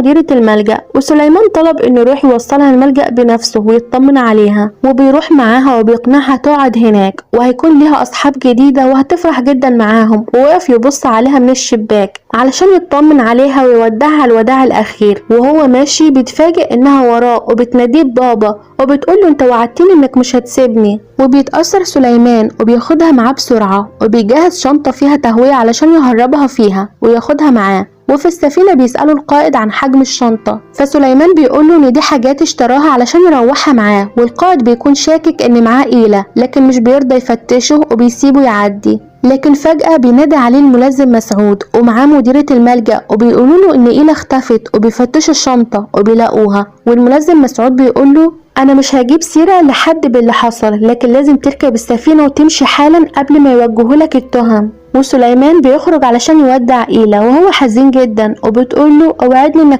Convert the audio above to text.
مديرة الملجأ. وسليمان طلب انه يروح يوصلها الملجأ بنفسه ويطمن عليها، وبيروح معاها وبيقنعها تقعد هناك وهيكون ليها اصحاب جديدة وهتفرح جدا معاهم. ووقف يبص عليها من الشباك علشان يطمن عليها ويودعها الوداع الاخير. وهو ماشي بيتفاجئ انها وراه وبتناديه بابا وبتقوله انت وعدتني انك مش هتسيبني. وبيتأثر سليمان وبياخدها معاه بسرعة وبيجهز شنطة فيها تهوية علشان يهربها فيها وياخدها معاه. وفي السفينة بيسألوا القائد عن حجم الشنطة، فسليمان بيقوله ان دي حاجات اشتراها علشان يروحها معاه. والقائد بيكون شاكك ان معاه إيلة لكن مش بيرضى يفتشه وبيسيبه يعدي. لكن فجأة بينادي عليه الملازم مسعود ومعاه مديرة الملجأ وبيقولوا له ان إيلة اختفت، وبيفتشوا الشنطة وبيلاقوها. والملازم مسعود بيقوله انا مش هجيب سيرة لحد باللي حصل، لكن لازم تركب السفينة وتمشي حالا قبل ما يوجهوا لك التهم. وسليمان بيخرج علشان يودع إيلة وهو حزين جدا، وبتقول له اوعدني انك